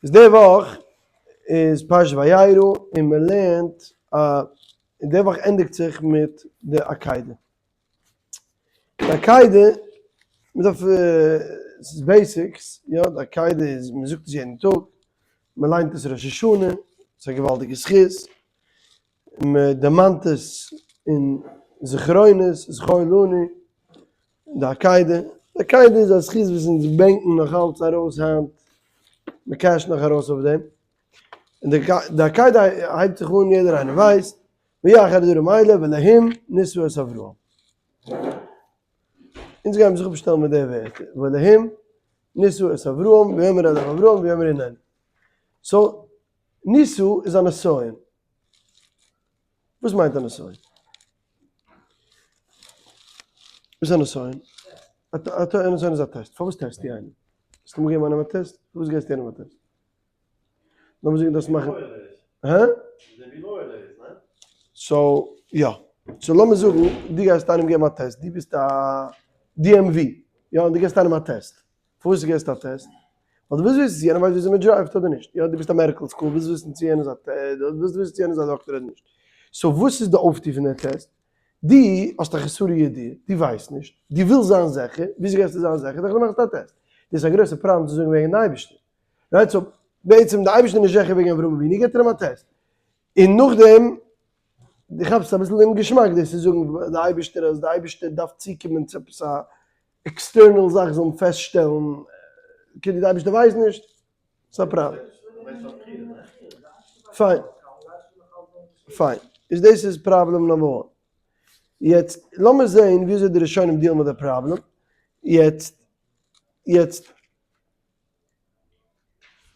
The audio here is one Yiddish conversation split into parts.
איז די וואך איז פרשת וירא און מען לערנט א און די וואך ענדיגט זיך מיט די עקידה. די עקידה, מען דארף ס'איז basics, יא, די עקידה איז מען זאגט עס יעדן טאג, מען ליינט עס ראש השנה, ס'איז א געוואלדיגע זכות, מען דערמאנט עס אין זכרונות, זכור לנו, די עקידה, די עקידה איז א זכות וואס אונז בענקן נאך אלץ ארויס היינט, מען cash ט נאך ארויס אויף דעם, און די עקידה הייבט זיך אן יעדער איינער ווייסט, ויהי אחר הדברים האלה ואלהים נסה את אברהם. אונז גיימיר זיך אפשטעלן מיט די ווערטער, ואלהים נסה את אברהם ויאמר אליו אברהם ויאמר הנני. so, נסה איז א נסיון. וואס מיינט א נסיון? וואס איז א נסיון? א נסיון איז א test. פארוואס test ו איינעם? האסט אמאל געגעבן איינעם א test? פארוואס געבסטו איינעם א test? לאמיר זאגן דאס מאכן. הא? so, יא. so לאמיר זאגן דו גייסט איינעם געבן א test. דו ביסט א DMV. יא, און דו געבסט איינעם א test. פארוואס געבסטו א test? ווייל דו ווילסט וויסן צו יענער ווייסט וויאזוי מען drive ט אדער נישט. יא, דו ביסט א medical school, ווילסט וויסן צו יענער איז א, דו ווילסט וויסן צו יענער איז א דאקטער אדער נישט. so וואס איז די אויפטו פון די test? דו האסט א חסרון ידיעה, דו ווייסט נישט, דו ווילסט זיין זיכער, וויאזוי גייסטו זיין זיכער? דורך דו מאכסט א test. דאס איז א גרויסע פראבלעם צו זאגן וועגן די אייבערשטער. right? so בעצם די אייבערשטער איז נישט זיכער וועגן אברהם אבינו, געבט ער אים א test. און נאכדעם, דו כאפסט אביסל אומגעשמאק דאס צו זאגן די אייבערשטער אז די אייבערשטער דארף צוקומען צו עפעס א external זאך זאל אים פעסטשטעלן, כאילו די אייבערשטער ווייסט נישט, ס'איז א פראבלעם. פיין. פיין. איז דאס איז problem number one. יעצט לאמיר זעהן וויאזוי די ראשונים deal ן מיט די פראבלעם. יעצט, יעצט,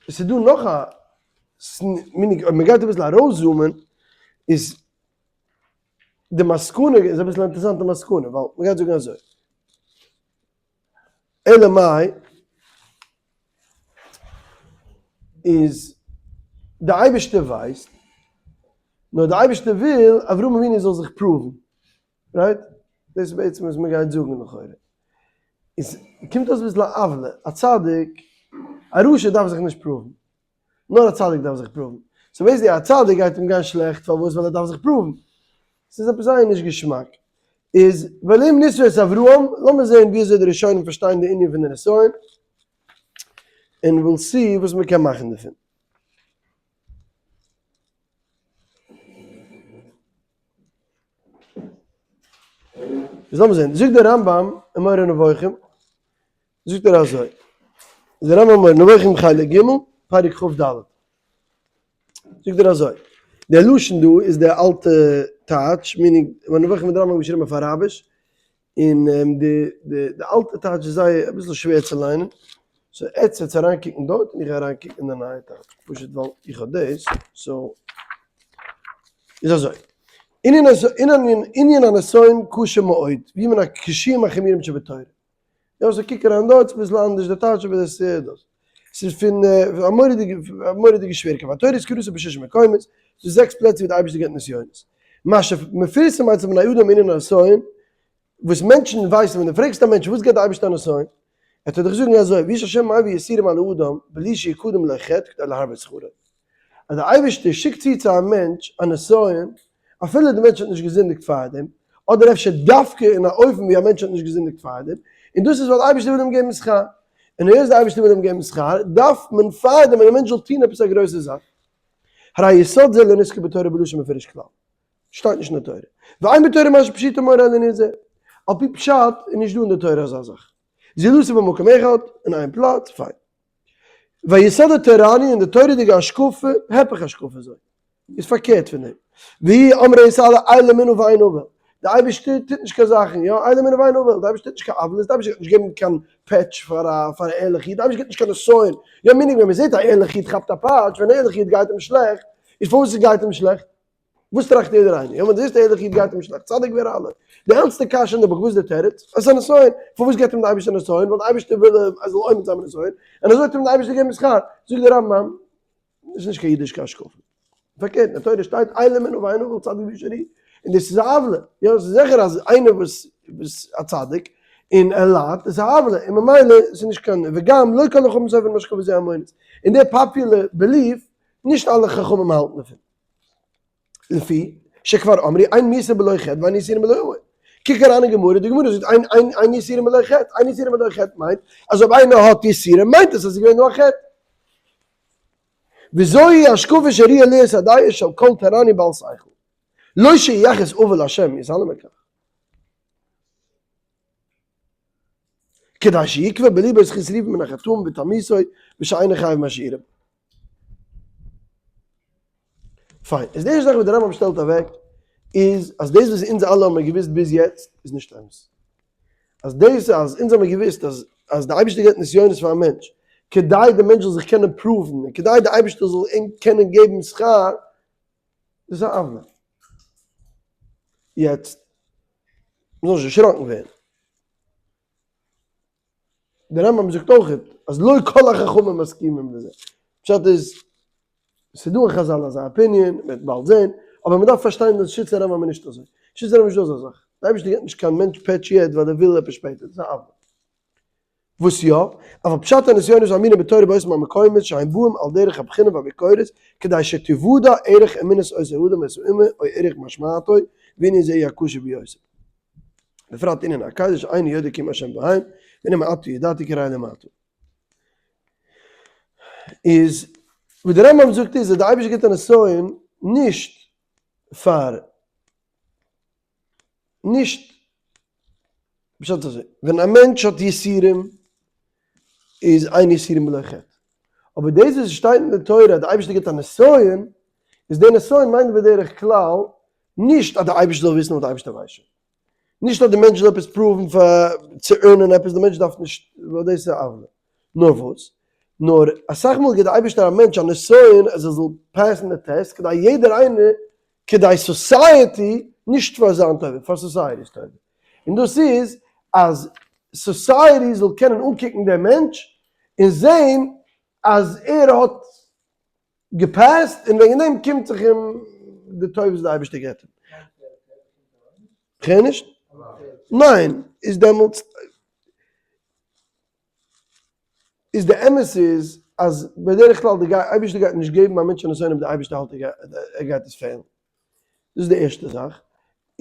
עס איז דא נאך א meaning אויב מען גייט אביסל ארויס zoom ען איז די מסקנא איז אביסל א אינטערעסאנטע מסקנא ווייל מען גייט זאגן אזוי אלא מאי איז די אייבערשטער ווייסט נאר די אייבערשטער וויל אברהם אבינו זאל זיך prove ן right? דאס איז בעצם וואס מען גייט זאגן לכאורה. איז קומט אויס אביסל א עוולה, א צדיק, א רשע דארף זיך נישט prove ן, נאר א צדיק דארף זיך prove ן. so basically א צדיק גייט אים גיין שלעכט, פארוואס? ווייל ער דארף זיך prove ן. ס'איז עפעס זייער נישט געשמאק. איז ואלהים נסה את אברהם, לאמיר זען ווי אזוי די ראשונים פארשטייען די ענין פון די נסיון, און we'll see וואס מען קען מאכן דערפון. איז לאמיר זען, זאגט דער רמב ם אין מורה נבוכים, זאגט ער אזוי, דער רמב ם מורה נבוכים חלק ג', פרק כ ד, זאגט ער אזוי, דער לשון דא איז דער אלטע טייטש, meaning, מורה נבוכים האט דער רמב ם געשריבן אויף אראביש, און די די די אלטע טייטש איז זייער אביסל שווער צו ליינען, so עטס וועטס אריינקוקן דארט און איך גיי אריינקוקן אין די נייע טייטש, פשוט ווייל איך האב דאס, so איז אזוי, ענין הנסיון קשה מאוד, והוא מן הקשיים החמורים שבתורה. יא so קוק אריין דארט, ס'איז אביסל אנדערש די טייטש אבער דאס איז דאס. ס'איז פון א מורא'דיגע א מורא'דיגע שוועריקייט, והתורה הזכירתו בששה מקומות, ס'איז זעקס פלעצער ווי די אייבערשטער געבט נסיונות. מה שמפורסם אצל בני אדם ענין הנסיון, וואס מענטשן ווייסן, ווען דו פרעגסט א מענטש וואס געבט די אייבערשטער א נסיון, וועט ער דיך זאגן אזוי, והוא שהשם מביא יסורים על האדם בלי שיקדם לו חטא כדי להרבות שכרו. אז דער אייבערשטער שיקט צו צו א מענטש א נסיון, אפילו דער מענטש האט נישט געזינדיגט פארדעם, אדער אפשר דווקא אין א אופן ווי א מענטש האט נישט געזינדיגט פארדעם, און דאס איז ווייל דער אייבערשטער וויל אים געבן שכר, און היות דער אייבערשטער וויל אים געבן שכר, דארף מען פארדעם אז דער מענטש זאל טון עפעס א גרויסע זאך. הרי יסוד זה לא נזכר בתורה בלשון מפורש כלל. שטייט נישט אין די תורה. ואין בתורה מה שפשוטו מורה על ענין זה. על פי פשט איז נישט דא אין די תורה אזא זאך. זולתו במקום אחד, אין איין פלאץ, פיין. ויסוד התורני און די תורה'דיגע השקפה, הפך השקפה זו, איז פארקערט פון דעם. והוא אמרו ישראל אל אמונה ואין עוול. די אייבערשטער טוט נישט קיין זאכן, יא, אל אמונה ואין עוול, די אייבערשטער טוט נישט קיין עוולות, די אייבערשטער גייט נישט געבן קיין פעטש פאר א פאר א ערליכע איד, די אייבערשטער געבט נישט קיין נסיון, יא meaning ווען מען זעט א ערליכע איד כאפט א פאטש, ווען א ערליכע איד גייט אים שלעכט, איז פארוואס עס גייט אים שלעכט? וואס טראכט יעדער איינער? יא ווען דו זעסט א ערליכע איד גייט אים שלעכט, צדיק ורע לו. די עלטסטע קשיא אין די book, וואס איז די תירוץ? עס איז א נסיון. פארוואס געבט אים די אייבערשטער נסיון? ווייל די אייבערשטער וויל ער זאל עומד זיין בנסיון, און אזוי האט אים די אייבערשטער געגעבן שכר. זאגט דער רמב ם, דאס איז נישט קיין אידישקע השקפה. פארקערט, אין די תורה שטייט אל אמונה ואין עול צדיק וישר הוא, און דאס איז א עוולה. יא, עס איז זיכער אז איינער וואס איז א צדיק און ער ליידט, איז א עוולה, און ממילא עס איז נישט קיין, וגם לא כל החכמים סוברים השקפה זו המונית. און די popular belief, נישט אלע חכמים האלטן דערפון. לפי שכבר אמרו אין מיתה בלא חטא ואין יסורים בלא עוון. קוק אריין אין גמרא, די גמרא זאגט אין אין אין יסורים בלא חטא, אין יסורים בלא חטא מיינט אז אויב איינער האט יסורים מיינט עס אז עס איז געווען דא א חטא. וזוהי השקפה שראויה להיות הדעה של כל תורני בעל שכל. לא שייחס עוון להשם יתעלם מכך. כדי שיקבע בליבו זכות ריב מן החטאים ותמיסו ושאינו חייב מה שאירע בו. פיין, איז די ערשטע זאך וואס די רמב ם שטעלט אוועק איז אז דאס וואס אונז אלע האבן געוואוסט ביז יעצט איז נישט אמת. אז דאס אז אונז האבן געוואוסט אז אז די אייבערשטער געבט נסיונות פאר א מענטש כדי די מענטש זאל זיך קענען prove ן און כדי די אייבערשטער זאל אים קענען געבן שכר, דאס איז א עוולה. יעצט, מ'זאל נישט דערשראקן ווערן. דער רמב ם זאגט אויך אז לא כל החכמים מסכימים לזה. פשט איז, ס'איז דא אין חזל אזא opinion, מ'וועט באלד זען, אבער מ'דארף פארשטיין אז שיטת הרמב ם איז נישט אזוי. שיטת הרמב ם איז נישט דא אזא זאך. דער אייבערשטער געבט נישט קיין מענטש פעטש יעצט ווייל ער וויל עפעס שפעטער. דאס איז א עוולה. וואס יא? אבל פשט הנסיונות האמורים בתורה באותם המקומות שהם באים על דרך הבחינה והביקורת כדי שתוודע ערך אמונת אותו האדם ואת האומה או ערך משמעתו וענין זה הוא הקשה ביותר. בפרט ענין העקידה שאינו יודע כי אם השם בהם והנה מעתה ידעתי כי רע למטה. איז וואס דער רמב ם זאגט איז אז די אייבערשטער גיבט א נסיון נישט פאר נישט פשט אזוי, ווען א מענטש האט יסורים איז אין יסורים בלא חטא, אבער דאס וואס שטייט אין די תורה אז די אייבערשטער גיבט א נסיון, איז די נסיון מיינט בדרך כלל נישט אז די אייבערשטער זאל וויסן וואס די אייבערשטער ווייסט שוין, נישט אז די מענטש זאל עפעס prove ן פאר צו earn ען עפעס, די מענטש דארף נישט, ווייל דאס איז א עוולה, נאר וואס? נאר אסאך מאל גיבט די אייבערשטער א מענטש א נסיון אז ער זאל pass ן די טעסט כדי יעדער איינער כדי society, נישט פאר זיין טובה, פאר society's טובה. און דאס איז אז society זאל קענען אנקוקן דעם מענטש און זען אז ער האט גע pass ט און וועגן דעם קומט זיך אים די טובות וואס די אייבערשטער געבט אים. כ'הער נישט? ניין, איז דעמאלטס איז די אמת איז אז בדרך כלל די אייבערשטער גייט נישט געבן א מענטש א נסיון אויב די אייבערשטער האלט ער גייט עס fail ן, דאס איז די ערשטע זאך,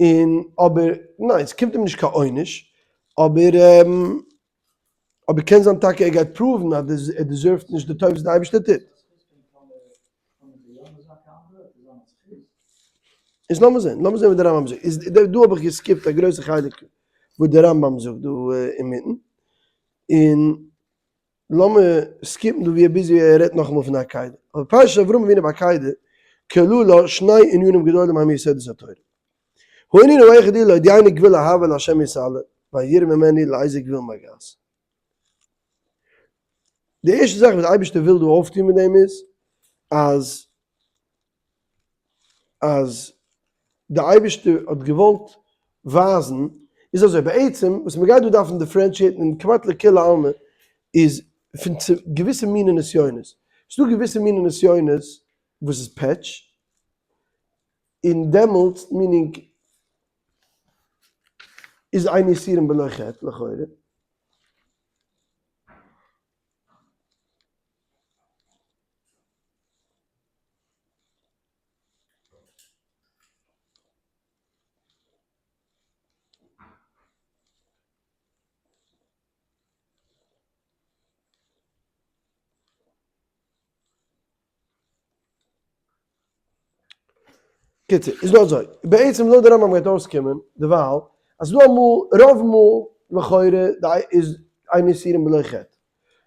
און אבער ניין ס'קומט אים נישט קיין עונש, אבער אבער קען זיין טאקע ער גייט prove ן אז ער deserve ט נישט די טובות וואס די אייבערשטער טוט. איז לאמיר זען, לאמיר זען וואס די רמב ם זאגט, איז דא האב איך גע skip ט א גרויסע חלק וואס די רמב ם זאגט דא אינמיטן, און לאמיר skip ן דא ווי ער ביז ווי ער רעדט נאכאמאל פון די עקידה, אבער פרשת אברהם אבינו בעקידה כללה שני ענינים גדולים הם יסודות התורה. הענין האחד הוא להודיענו גבול אהבה לה' יתעלה והיראה ממנו לאיזה גבול מגעת. די ערשטע זאך וואס די אייבערשטער וויל דא אויפטון מיט דעם איז אז אז די אייבערשטער האט געוואלט ווייזן איז אזוי בעצם וואס מען גייט דא דארפן differentiate ן און כמעט לכולי עלמא איז פון צו געוויסע מיני נסיונות, ס'דא געוויסע מיני נסיונות וואס איז פעטש און דעמאלטס meaning איז אין יסורים בלא חטא לכאורה. קיצור, איז דא אזוי, בעצם לויט די רמב ם גייט אויסקומען דערווייל אז ס'דא אמאל, רוב מאל לכאורה איז אין יסורים בלא חטא,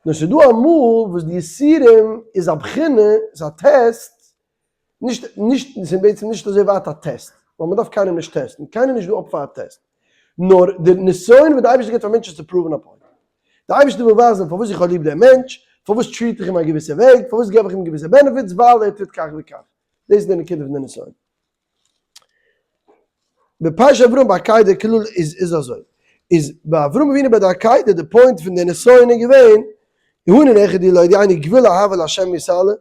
נאר ס'דא אמאל וואס די יסורים איז א בחינה, איז א טעסט, נישט, נישט, ס'איז בעצם נישט אזוי ווייט א טעסט, ווייל מ'דארף קיינעם נישט test ן, קיינער איז נישט דא אפ פאר א טעסט, נאר די נסיון וואס די אייבערשטער געבט פאר מענטשן צו prove ן א point. די אייבערשטער וויל ווייזן פארוואס איך האב ליב דעם מענטש, פארוואס treat איך אים א געוויסע וועג, פארוואס געב איך אים געוויסע benefits, ווייל ער טוט כך וכך. דאס איז די נקודה פון די נסיון. בפרשת אברהם ביי עקידה כלל איז איז אזוי, איז ביי אברהם אבינו ביי די עקידה די point פון די נסיון איז געווען, הענין האחד הוא להודיענו גבול אהבה לה' יתעלה,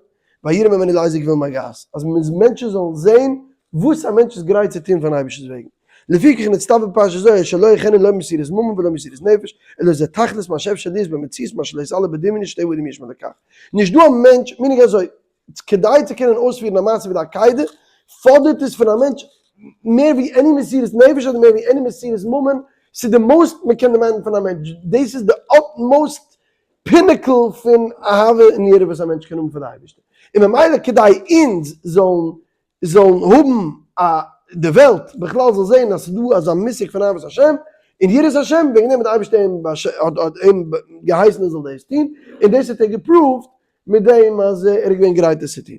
והיראה ממנו לאיזה גבול מגעת, אז מענטשן זאלן זען וואס א מענטש איז גרייט צו טון פארן אייבערשטנ'ס וועגן. לפיכך נצטווה בפרשה זו שלא יכנו לא מסירת ממון ולא מסירת נפש, אלא זה תכלית מה שאפשר להיות במציאות מה שלא יתעלה בדמיונו שתהא אדם ישמע לכך. נישט דא א מענטש, מיניג אזוי, כדי צו קענען אויספירן א מעשה ווי די עקידה, פאדערט עס פון א מענטש מער ווי any מסירת נפש אדער מער ווי any מסירת ממון, ס'איז די most מען קען demand ן פון א מענטש, דאס איז די utmost pinnacle פון אהבה און יראה וואס א מענטש קען האבן פאר די אייבערשטער, און ממילא כדי אונז זאלן זאלן האבן א די וועלט בכלל זאל זען אז ס'איז דא אזא מושג פון אהבת השם און יראת השם, וועגן דעם האט די אייבערשטער אים האט אים געהייסן ער זאל דאס טון, און דאס האט ער גע prove ט מיט דעם אז ער איז געווען גרייט עס צו טון.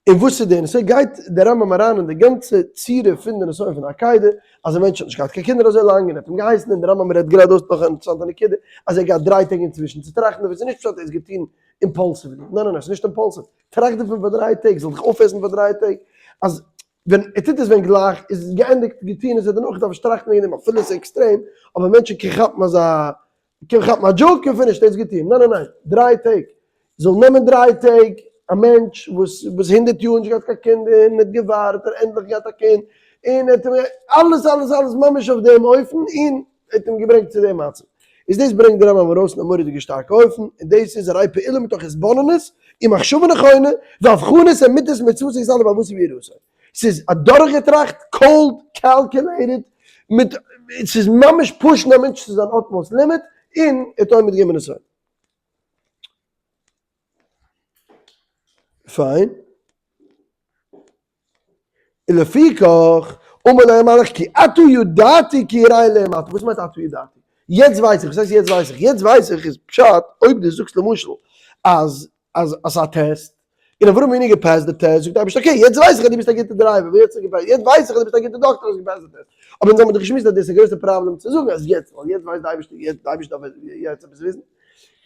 און וואס איז די נושא? גייט דער רמב ם אריין אין די גאנצע צורה פון די נושא פון עקידה, אז א מענטש האט נישט געהאט קיין קינדער אזוי לאנג און האט אים געהייסן, און דער רמב ם רעדט גראדע אויס נאך א אינטערעסאנטע נקודה, אז ער האט געהאט דריי טעג אינצווישן צו טראכטן דערפון, ס'איז נישט פשט ער האט עס געטון impulsively, ניין ניין ניין, ס'איז נישט impulsive, טראכט דערפון פאר דריי טעג, זאל דיך אויפעסן פאר דריי טעג, אז ווען ער טוט עס ווען גלייך איז עס געענדיגט, געטון איז ער דערנאך דארף נישט טראכטן וועגן דעם אפילו עס איז עקסטרעם, אבער מענטשן קען כאפן אזא קען כאפן א joke און finish, דאס געטון, ניין ניין ניין, דריי טעג, זאל נעמען דריי טעג, א מענטש וואס וואס הונדערט יאר נישט געהאט קיין קינדער און האט געווארט און ענדליך געהאט א קינד, און ער האט אים אלעס אלעס אלעס ממש אויף דעם אופן און ער האט אים געברענגט צו דעם מצב. איז דאס ברענגט דער רמב ם ארויס אין א מורא'דיגע שטארקע אופן, און דאס איז הרי פעולה מתוך התבוננות ומחשבה נכונה והבחנת אמיתת מצוות יתעלה באהבתו ויראתו. ס'איז אדורכגעטראכט, cold calculated, מיט, ס'איז ממש push ן א מענטש צו זיין utmost limit, און ער האט עומד געווען בנסיון. פיין. ולפיכך, אמר לו המלאך כי עתה ידעתי כי ירא אלהים אתה, וואס מיינט עתה ידעתי? יעצט ווייס איך, וואס הייסט יעצט ווייס איך? יעצט ווייס איך איז פשט, אויב דו זאגסט למשל אז אז אז ס'איז א טעסט, און אברהם אבינו גע pass ט די טעסט, זאגט די אייבערשטער okay יעצט ווייס איך אז דו ביסט א גוטע driver, יעצט האסטו גע pass ט, יעצט ווייס איך אז דו ביסט א גוטע דאקטער האסט גע pass ט די טעסט, אבער אונז האבן דאך געשמועסט אז דאס איז א גרויסע פראבלעם צו זאגן אז יעצט, ווייל יעצט ווייסט די אייבערשטער, יעצט די אייבערשטער דארף יעצט עפעס וויסן.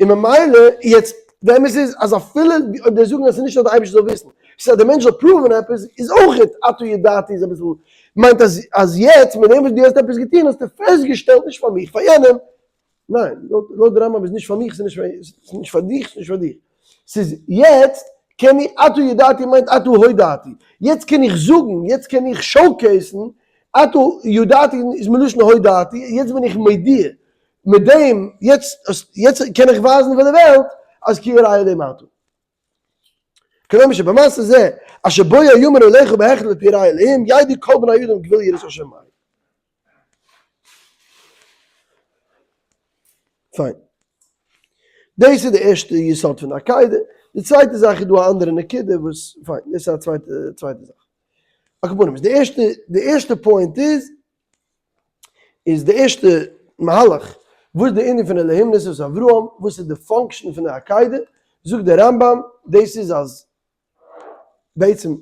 און ממילא יעצט די אמת איז אז אפילו אויב די זאגן אז ס'איז נישט אז די אייבערשטער זאל וויסן, ס'איז אז די מענטש זאל prove ן עפעס איז אויכעט עתה ידעתי איז אביסל מיינט אז אז יעצט מיט דעם וואס דו האסט עפעס געטון האסטו פעסטגעשטעלט נישט פאר מיך פאר יענעם, ניין לויט די רמב ם איז נישט פאר מיך ס'איז נישט פאר דיך ס'איז נישט פאר דיך ס'איז יעצט קען איך עתה ידעתי מיינט עתה הודעתי יעצט קען איך זאגן יעצט קען איך showcase ן עתה ידעתי איז מלשון הודעתי יעצט בין איך מודיע מיט דעם, יעצט יעצט קען איך ווייזן פאר די וועלט אז כי ירא אלהים אתה. כלומר שבמעשה זה, אשר בו יאמר אליך בהחלט ירא אלהים, ידעו כל בני אדם גבול יראת השם מהו. פיין. דאס איז די ערשטע יסוד פון די עקידה. די צווייטע זאך איז דא א אנדערע נקודה וואס, פיין, דאס איז א צווייטע צווייטע זאך. על כל פנים, די ערשטע די ערשטע point איז, איז די ערשטע מהלך וואס די ענין פון אלהים נסה את אברהם, וואס איז די function פון די עקידה, זאגט דער רמב ם, דאס איז אז בעצם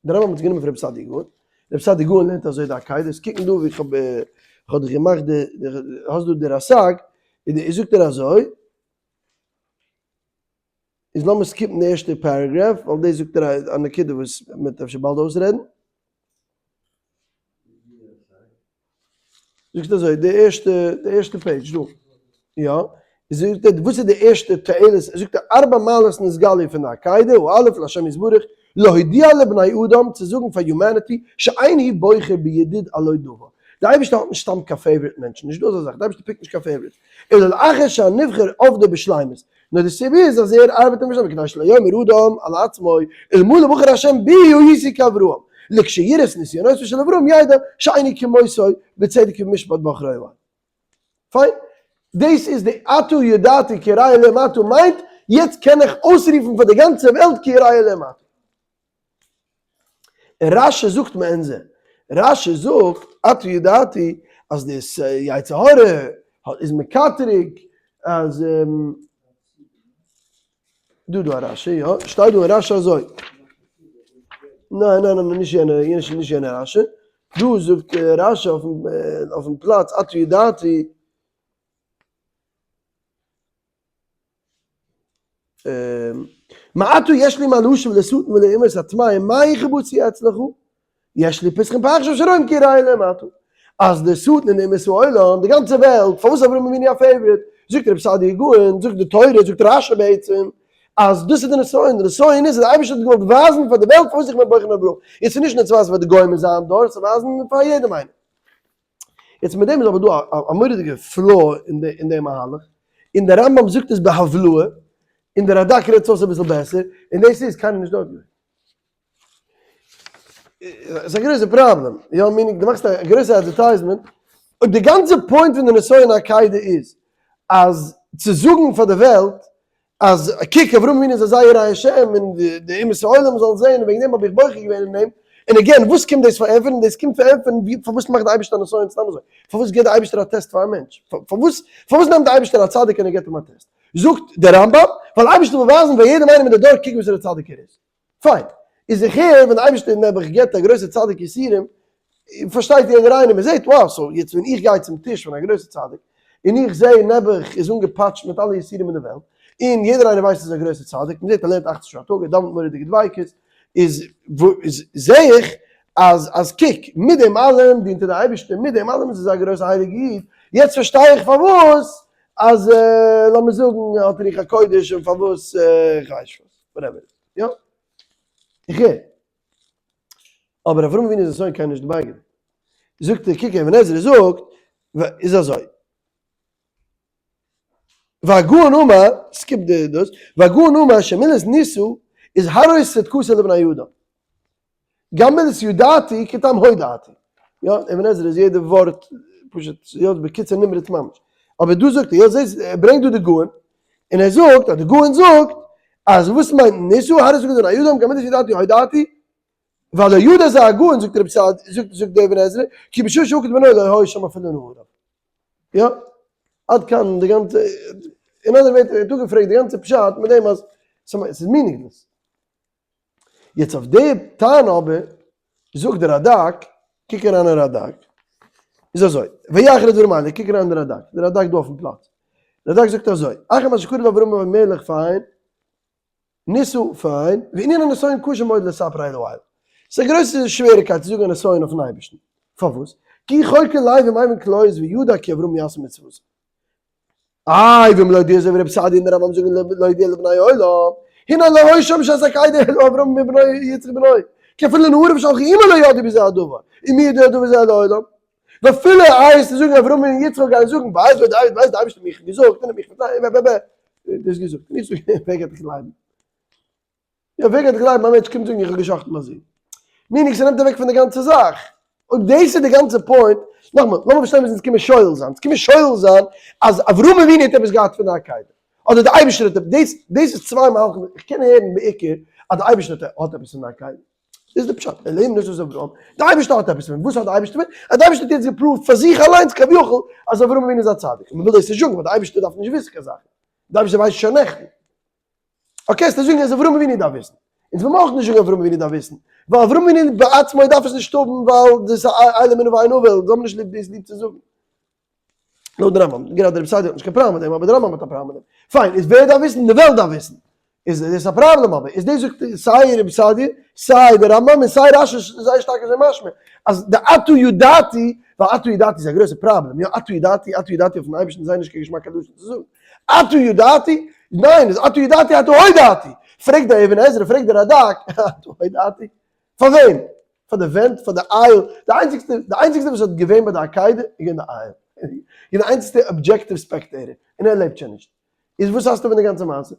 דער רמב ם האט עס גענומען פון רבי סעדיה גאון, רבי סעדיה גאון לערנט אזוי די עקידה, עס קוקן דא ווי איך האב איך האב דיך געמאכט די האסט דא די רסג, איז זאגט ער אזוי, איז לאמיר skip ן די ערשטע paragraph, ווייל דאס זאגט ער א נקודה וואס מען וועט אפשר באלד אויסרעדן. זאגסט אזוי, די ערשטע, די ערשטע page דא, יא, זאגט ער, וואס איז די ערשטע תועלת, זאגט ער, ארבע מעלות נתגלו פון די עקידה, הא' להשם יתברך, להודיע לבני אדם, צו זאגן פאר humanity, שאין הוא בוחר בידיד על לא דבר. די אייבערשטער האט נישט סתם קיין favorite מענטשן, נישט דא אזא זאך, די אייבערשטער pick ט נישט קיין favorite, אלא לאחר שהנבחר עובדו בשלימות, נאר די סיבה איז אז ער ארבעט אין בשלימות, כדי שלא יאמר אדם על עצמו, אלמלא בחר השם בי הייתי כאברהם, לכשיראה את נסיונותיו של אברהם ידע שאיני כמותו בצדק ובמשפט בחרו אל. פיין. דאס איז די עתה ידעתי כי ירא אלהים אתה מיינט, יעצט קען איך אויסרופן פאר די גאנצע וועלט כי ירא אלהים אתה. און רש י זאגט מעין זה, רש י זאגט עתה ידעתי אז די יצר הרע איז מקטרג אז דא דא א רש י יא, שטייט דא אין רש י אזוי, ניין ניין ניין נישט יענע נישט יענע רש י, דא זאגט רש י אויפן פלאץ עתה ידעתי מעתה יש לי מה להשיב לשטן ולאומות הטמאים מה היא חובתי אצלך? יש לי פתחון פה עכשיו שרואים כי ירא אלהים אתה. אז די שטן און די אומות העולם, די גאנצע וועלט, פארוואס אברהם אבינו א favorite? זאגט רבי סעדיה גאון, זאגט די תורה, זאגט רשי בעצם, אז דאס איז די נסיון, די נסיון איז אז די אייבערשטער האט געוואלט ווייזן פאר די וועלט פארוואס איך בין בוחר אין אברהם, יעצט איז נישט נאר צו ווייזן פאר די גוים אין זיין דור, צו ווייזן פאר יעדעם איינעם. יעצט מיט דעם איז אבער דא א מורא'דיגע flaw אין די מהלך, און דער רמב ם זאגט עס בהבלעה, און דער רדק רעדט עס אויס אביסל בעסער, און דאס איז קיינער נישט דארט געווען. ס'איז א גרויסע פראבלעם, יא meaning דו מאכסט א גרויסע advertisement, אויב די גאנצע point פון די נסיון העקידה איז אז צו זאגן פאר די וועלט אז קוק אברהם אבינו איז אזא ירא השם און די אומות העולם זאלן זען און וועגן דעם האב איך בוחר געווען אין אים, און again וואס קומט דאס פארענטפערן? דאס קומט פארענטפערן ווי פארוואס מאכט די אייבערשטער א נסיון סתם אזוי? פארוואס גיבט די אייבערשטער א test פאר א מענטש? פארוואס פארוואס נעמט די אייבערשטער א צדיק און ער גיבט אים א test? זאגט דער רמב ם, ווייל אייבערשטער וויל ווייזן פאר יעדעם איינעם אין די דור קוק וואסערע צדיק ער איז. פיין. איז איך הער ווען די אייבערשטער נעבעך געבט א גרויסע צדיק יסורים, פארשטייט יעדער איינער, מען זעט wow, so יעצט ווען איך גיי צום טיש פון א גרויסע צדיק, און איך זע נעבעך איז אנגעפאטשט מיט אלע יסורים אין די וועלט, און יעדער איינער ווייסט ער איז א גרויסע צדיק, מען זעט ער לערנט אכצן שעה א טאג, ער דאווענט מורא'דיגע דביקות, איז זע איך אז אז קוק, מיט דעם אלעם דינט ער די אייבערשטער, מיט דעם אלעם איז ער א גרויסע הייליגע איד, יעצט פארשטיי איך פארוואס אז לאמיר זאגן האט רוח הקודש און פארוואס איך ווייס נישט וואס, whatever, יא? איך הער. אבער אברהם אבינו איז אזוי קיינער נישט דערביי געווען. זאגט ער, קוק אבן עזרא זאגט, איז אזוי. והגאון אמר, skip די דאס, והגאון אמר שמילת ניסו איז הרוס צדקתו לבני אדם. גם מילת ידעתי כטעם הודעתי. יא, אבן עזרא איז יעדע ווארט פשוט, יא, בקיצור נמרץ ממש. אבער דא זאגט ער, יא זעסט, ער ברענגט דא די גאון, און ער זאגט אז די גאון זאגט אז וואס מיינט ניסו הרוס צדקתו לבני אדם, גם מילת ידעתי הודעתי, ולא ידע זה הגאון, זאגט רבי סעד, זאגט זאגט דער אבן עזרא, כי בשעה שהוקד בנו לא היה שם אפילו נערה. יא, עד כאן די גאנצע, אין אנדערע ווערטער ער האט אפגעפרעגט די גאנצע פשט מיט דעם אז ס'איז meaningless. יעצט אויף די טענה אבער זאגט דער רדק, קוק אריין אין רדק, איז אזוי, ויחר הדברים האלה, קוק אריין אין די רדק, די רדק דא אויפן פלאץ, רדק זאגט אזוי, אחר מה שקרה לאברהם אבימלך פיין, ניסו פיין, וענין הנסיון קשה מאוד לספר אלו אל. ס'איז א גרויסע שוועריקייט צו זאגן א נסיון אויפן אייבערשטן. פארוואס? כי חוקר לב ומבין כליות וידע כי אברהם יעשה מצוותיו. איי ואם להודיע אזוי ווי רבי סעדי' און די רמב ם זאגן להודיע לבני עולם, הנה לא היה שם בשעת העקידה אלא אברהם ובנו יצחק בנו, כי אפילו נעריו שלחו עמו לא ידעו בזה הדבר, ומי יודע דבר זה לעולם? ואפילו איי עס צו זאגן אברהם און יצחק גייען זאגן ווייסט ווער די ווייסט די אייבערשטער האט מיך געזאגט און מיך פארציילט ב ב ב דאס געזאגט און איך זאג ווער גייט דיך גלייבן? יא ווער גייט דיך גלייבן א מענטש קומט זאגן איך האב גע'שחט'ן מיין זון? meaning ס'נעמט אוועק פון די גאנצע זאך אויב דאס איז די גאנצע point נאכאמאל לאמיר פארשטיין וואס אונז קומען שולל זיין אונז קומען שולל זיין אז אברהם אבינו האט עפעס געהאט פון די עקידה אדער די אייבערשטער האט עפעס דאס דאס איז צוויי מהלכים איך קען הערן בעיקר אז די אייבערשטער האט עפעס פון די עקידה דאס איז די פשט, אלהים נישט דאס אברהם, די אייבערשטער האט עפעס פון אים, וואס האט די אייבערשטער פון אים? אז די אייבערשטער האט יעצט געפראווט פאר זיך אליינס כביכול אז אברהם אבינו איז א צדיק, און מען וויל דאס נישט זאגן ווייל די אייבערשטער דארף נישט וויסן קיין זאכן, די אייבערשטער ווייסט שוין נעכטן. okay, וועסטו זאגן אז אברהם אבינו דארף וויסן, אונז וויל מען אויך נישט זאגן אברהם אבינו דארף וויסן, ווייל אברהם אבינו בעצמו דארף עס נישט האבן ווייל דאס איז אלה אמונה ואין עול, אונז האבן נישט ליב דאס ליב צו זאגן. לויט די רמב ם, גראדע רבי סעדיה האט נישט קיין פראבלעם מיט דעם, אבער די רמב ם האט א פראבלעם מיט דעם. פיין, איז ווער דארף וויסן? די וועלט דארף וויסן. איז דאס א פראבלעם אבער, איז דאס זאגט סיי רבי סעדיה, סיי די רמב ם און סיי רש י זייער שטארק אזוי משמע, אז די עתה ידעתי, ווייל עתה ידעתי איז א גרויסע פראבלעם, יא עתה ידעתי, עתה ידעתי אויפן אייבערשטן איז זייער נישט קיין געשמאקע לשון צו זאגן. עתה ידעתי, ניין, איז עתה ידעתי עתה הודעתי. פרעגט דער אבן עזרא, פרעגט דער רדק, עתה הודעתי? פאר וועם? פאר די ווענט, פאר די אייל, די איינציגסטע, די איינציגסטע וואס האט געווען ביי די עקידה איז געווען די אייל, געווען די איינציגסטע objective spectator, און ער לעבט שוין נישט, איז וואס האסטו פון די גאנצע מעשה?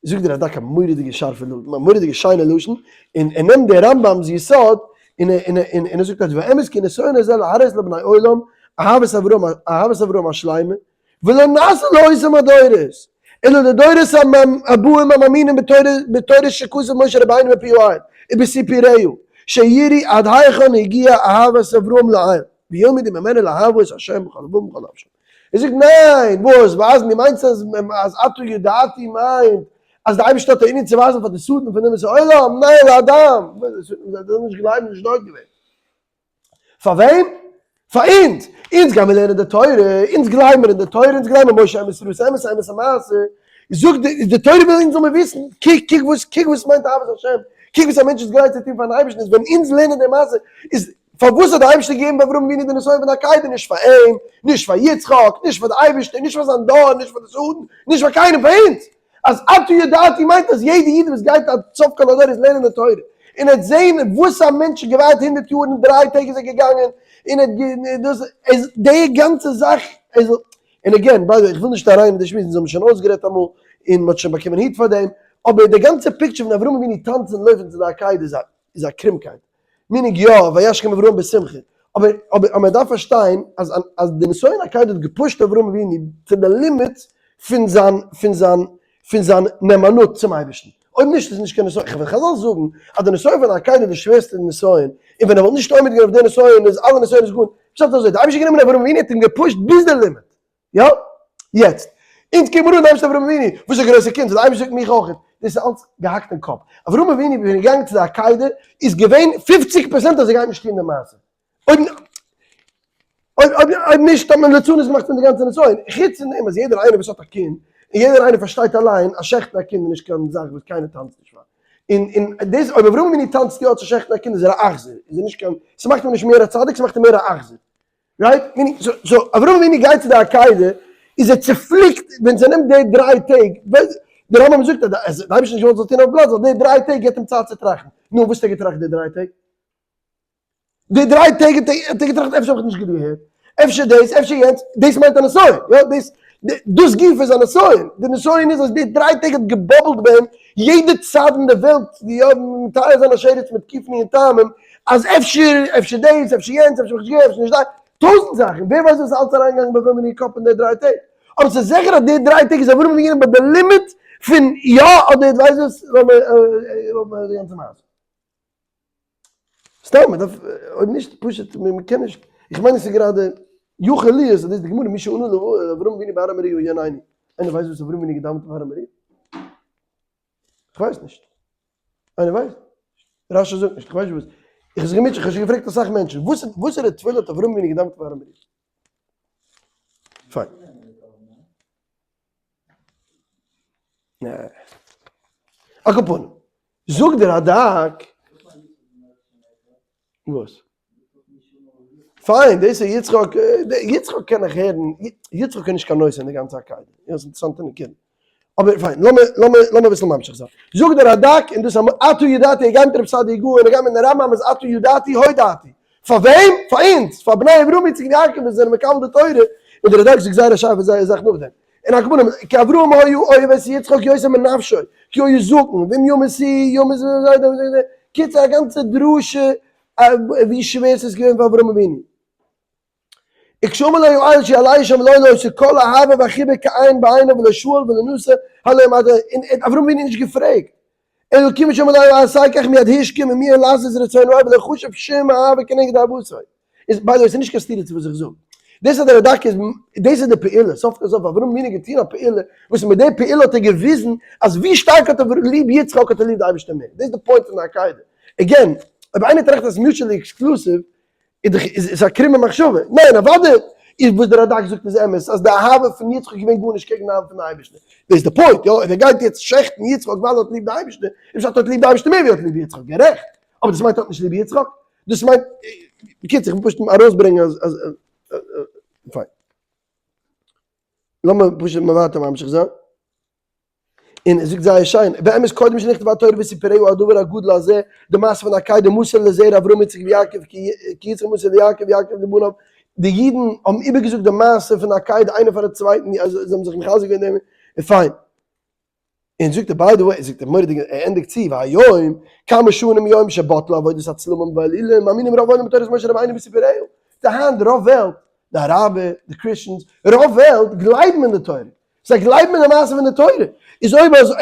זאגט דער רדק א מורא'דיגע שארפע לשון, א מורא'דיגע שיינע לשון, און ער נעמט די רמב ם'ס יסוד, און ער און ער און ער זאגט אז והאמת כי נסיון הזה להראות לבני עולם אהבת אברהם אהבת אברהם השלימה, ולא נעשה לאותם הדורות, אלא לדורות הבאים המאמינים בתורה שכתב משה רבינו מפי האל ובסיפוריו, שיראו עד היכן הגיעה אהבת אברהם לאל, וילמדו ממנו לאהבו את ה' בכל לבבם ובכל נפשם. ער זאגט ניין, וואס, ווייזן, דו מיינסט אז אז עתה ידעתי מיינט אז די אייבערשטער האט א ענין צו ווייזן פאר די שטן פון אומות העולם, ניין לאדם, זיי זאלן נישט גלייבן נישט דארט געווען. פאר וועם? פאר אונז! אונז גיימיר לערנען די תורה, אונז גלייבן מיר אין די תורה, אונז גלייבן מיר משה אמת רות אמת אמת המעשה, זאגט די די תורה וויל אונז זאל מיר וויסן, קוק קוק וואס קוק וואס מיינט אהבת השם, קוק וואס א מענטש איז גרייט צו טון פארן אייבערשטן, איז ווען אונז לערנען די מעשה, איז פארוואס האט די אייבערשטער געגעבן פאר אברהם אבינו די נסיון פון די עקידה, נישט פאר אים, נישט פאר יצחק, נישט פאר די אייבערשטער, נישט פאר זיין דור, נישט פאר די שטן, נישט פאר קיינעם, פאר אונז! אז עתה ידעתי מיינט אז יעדע איד וואס גייט עד סוף כל הדורות לערנען די תורה און ער וועט זען וואס א מענטש האט געווארט הונדרעט יאר און דריי טעג איז ער געגאנגען און ער האט דאס איז די גאנצע זאך איז און again by the way איך וויל נישט אריין אין די שמועס אונז האבן שוין אויסגערעדט אמאל און מען האט שוין באקומען heat פאר דעם אבער די גאנצע picture פון אברהם אבינו טאנצן און לויפן צו די עקידה איז א איז א קרומקייט. meaning יא, וישכם אברהם בשמחה. אבער אבער מען דארף פארשטיין אז אז די נסיון עקידה האט געפושט אברהם אבינו צו די limit פון זיין פון זיין פון זיין נאמנות צום אייבערשטן. אויב נישט איז נישט קיין נסיון. כ'וועל חזל זאגן אז די נסיון פון עקידה איז די שווערסטע נסיון, און ווען ער וואלט נישט עומד געווען אויף די נסיון איז אלע נסיונות גארנישט. פשט איז אזוי, די אייבערשטער האט גענומען אברהם אבינו האט אים געפושט ביז די limit. יא? יעצט, אונז קומען אן נעמסט אברהם אבינו, וואס איז א גרויסע קינד, די אייבערשטער זאגט מיך אויך, דאס איז אלץ געהאקט אין קאפ, אברהם אבינו ווען ער איז געגאנגען צו די עקידה איז געווען פופציג פערסענט אז ער גייט נישט טון די מעשה, אויב אויב אויב נישט האט מען ליצנות געמאכט פון די גאנצע נסיון, חוץ פון דעם אז יעדער איינער וואס האט א קינד, און יעדער איינער פארשטייט אליין אז שעכטן א קינד איז נישט קיין זאך וואס קיינער טאנצט נישט פאר, און און דאס אויב אברהם אבינו טאנצט יא צו שעכטן א קינד איז ער א אכזר, איז ער נישט קיין, ס'מאכט אים נישט מער א צדיק, ס'מאכט אים מער א אכזר. right? meaning, so אברהם אבינו גייט צו די עקידה, איז ער צופליקט ווען ס'נעמט די דריי טעג, דער רמב ם זאגט אז די אייבערשטער האט נישט געוואלט זאל טון אויף פלאץ, ווייל די דריי טעג געבט אים צייט צו טראכטן. נו, וואס האט ער געטראכט די דריי טעג? די דריי טעג האט ער געטראכט אפשר האב איך נישט גוט געהערט, אפשר דאס, אפשר יענץ, דאס מיינט א נסיון, יא, דאס, דאס גופא איז א נסיון, די נסיון איז אז די דריי טעג האט געבאבלט ביי אים יעדע צד אין די וועלט, יא, מתאר זיין א שרץ מיט קיפני און טעמים, אז אפשר, אפשר דאס, אפשר יענץ, אפשר האב איך נישט געהערט, אפשר נישט דאס, טויזנט זאכן, ווער ווייסט וואס איז אלץ אריינגעגאנגען ביי אברהם אבינו קאפ אין די דריי טעג, אבער ס'איז זיכער אז די דריי טעג איז אברהם אבינו ביי די limit פון יא אדער ווייסט וואס, לאמיר די גאנצע מעשה. סתם, מ'דארף, אויב נישט, פשוט, מ'קען נישט, איך מיין עס איז גראדע יכול להיות אז דאס איז די גמרא מי שענה לאברהם אבינו בהר המוריה יעננו, איינער ווייסט וואס אברהם אבינו געדאווענט אויף הר המוריה? איך ווייס נישט. איינער ווייסט? רשי זאגט נישט, איך ווייס נישט וואס. איך האב זיך געמוטשעט, איך האב שוין געפרעגט אסאך מענטשן, וואס וואסערע תפילה האט אברהם אבינו געדאווענט אויף הר המוריה? פיין. על כל פנים, זאגט דער רדק, וואס? פיין, דאס איז יצחק, יצחק קען איך הערן, יצחק איז נישט קיין נושא אין די גאנצע עקידה, יא, ס'איז אינטערעסאנטע נקודה. אבער פיין, לאמיר, לאמיר, לאמיר אביסל ממשיך זיין. זאגט דער רדק, און דאס עתה ידעתי, הגם מיט רב סעדיה גאון, הגם מיטן רמב ם איז עתה ידעתי הודעתי. פאר וועם? פאר אונז, פאר בני אברהם יצחק ויעקב וואס זענען מקבל די תורה, און דער רדק זאגט זייער א שארפע זאך נאכדעם. און על כל פנים, כי אברהם היה אוהב את יצחק יותר מנפשו, כי היה זקן, ואם ימות הוא, ימות קיצור א גאנצע דרשה ווי שווער ס'איז געווען פאר אברהם אבינו. וכשאמר לו האל שיעלה שם לא לא עושה כל אהבה והחיבה כאין בעיניו ולא שואל ולא נושא הלא עמד און אברהם אבינו נישט געפרעגט אלוקים שאמר לו עשה כך מיד השכים ומיהר לעשות רצונו ולא חשב שום אהבה כנגד אהבתו. איז by the way ס'איז נישט קיין סתירה צו וואס איך זאג. דאס אז דער רדק איז דאס איז די פעולה סוף כל סוף אברהם אבינו האט געטון א פעולה וואס מיט די פעולה האט ער געוויזן אז ווי שטארק האט ער ליב יצחק האט ער ליב די אייבערשטער מער. דאס איז די point פון די עקידה. again אויב איינער טראכט אז mutually exclusive איז דאך איז א קרומע מחשבה. ניין אוודאי איז וואס דער רדק זאגט איז אמת אז די אהבה פון יצחק איז געווען גארנישט קעגן די אהבה פון די אייבערשטער. דאס איז די point יא אויב ער גייט יעצט שעכטן יצחק ווייל ער האט ליב די אייבערשטער איז פשט ער האט ליב די אייבערשטער מער ווי ער האט ליב יצחק. גערעכט. אבער דאס מיינט ער האט נישט ליב יצחק. דאס מיינט, בקיצור, איך וויל פשוט ארויסברענגען אז, אז, פיין. לאמיר פשוט ווייטער ממשיך זיין. און ער זאגט זייער שיין, באמת קודם שנכתבה התורה וסיפרהו הדבר הגדול הזה, די מעשה פון עקידה מסר לזרע אברהם יצחק ויעקב, כי יצחק מסר ליעקב ויעקב לבניו, די אידן האבן איבערגעזאגט די מעשה פון עקידה איינער פארן צווייטן, אז זיי האבן זיך מחזק געווען דערמיט, און פיין. און זאגט ער by the way, זאגט ער מורא'דיג, ער ענדיגט צו, והיום כמה שנים מיום שבטלו עבודת הצלמים והאלילים, מאמינים רוב העולם בתורת משה רבינו וסיפוריו. די היינט רוב וועלט, די אראבער, די Christians, רוב וועלט גלייבן אין די תורה. זיי גלייבן אין די מעשה פון די תורה. איז אויב אזוי,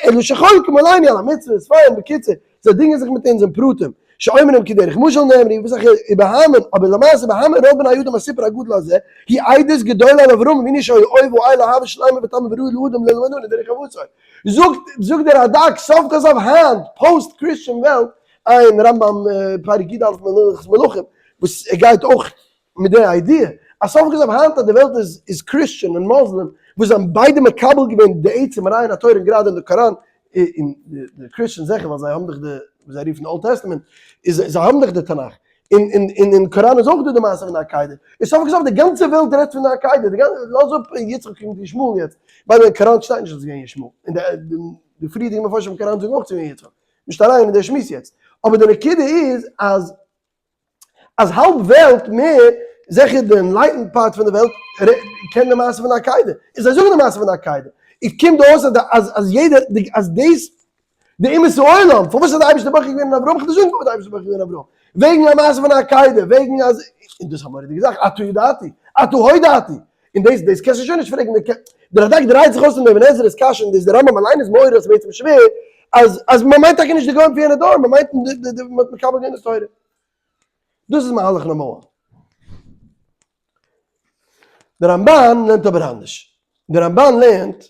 אלו שחולקים עלינו על המצוות, פיין, בקיצור, זיי דינגען זיך מיט אונז אין פרטים, שאומרים כדרך משל נאמרו, וואס איך ובהמון, אבער למעשה בהמון רוב בני אדם הסיפור הגדול הזה, היא עדות גדולה על אברהם אבינו שהיה אוהב האל אהבה שלימה ותמה וראוי לאדם ללמדנו דרך אבותיו. זאגט זאגט דער רדק סוף כל סוף היינט post Christian וועלט, עיין רמב ם פרק י א הלכות מלכים, וואס ער גייט אויך מיט די idea אז סוף כל סוף היינט אז די וועלט איז איז Christian און מוסלים וואס זיי האבן ביידע מקבל געווען די עצם רעיון התורה און גראדע אין די קוראן און די Christian זיכער ווייל זיי האבן דאך די וואס זיי רופן Old Testament איז זיי האבן דאך די תנך. און און און אין קוראן איז אויך דא די מעשה פון די עקידה. און סוף כל סוף די גאנצע וועלט רעדט פון די עקידה, די גאנצע, לאז אפ יצחק און ישמעאל יעצט, by the way אין קוראן שטייט נישט אז עס איז געווען ישמעאל, און די די פריערדיגע מפרשים פון קוראן זאגן אויך ס'איז געווען יצחק, נישט אריין אין די שמועס יעצט, אבער די נקודה איז אז אז האלב וועלט מער, זיכער די enlightened part פון די וועלט קען די מעשה פון די עקידה, און זיי זאגן די מעשה פון די עקידה, איז קומט אויס אז אז אז יעדער אז דאס די אומות העולם, פארוואס האט די אייבערשטער בוחר געווען אין אברהם? איך וועל דיר זאגן פארוואס די אייבערשטער בוחר געווען אין אברהם, וועגן א מעשה פון א עקידה, וועגן אז, און דאס איז א מורא'דיגע זאך, עתה ידעתי, עתה הודעתי, און דאס דאס קענסטו שוין נישט פרעגן, די רדק דרייט זיך אויס אין די אבן עזרא'ס קשיא און דאס די רמב ם אליין איז מעורר אז ס'איז בעצם שווער, אז אז מ'מיינט טאקע נישט די גוים פון יענע דור, מ'מיינט די די מ'האט מקבל געווען די תורה. דאס איז מהלך number one. די רמבן לערנט אבער אנדערש. די רמבן לערנט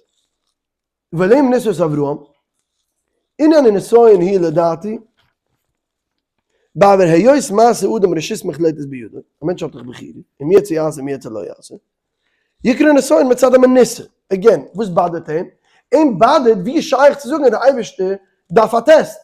ולמה ניסו את אברהם, ענין הנסיון היא לדעתי, בעבור היות מעשה אדם רשות מוחלטת בידו, א מענטש האט דאך בחירה, אם ירצה יעשה אם ירצה לא יעשה, יקרא נסיון מצד המנוסה, again, וואס באדערט אים? אים באדערט ווי איז שייך צו זאגן אז דער אייבערשטער דארף א טעסט?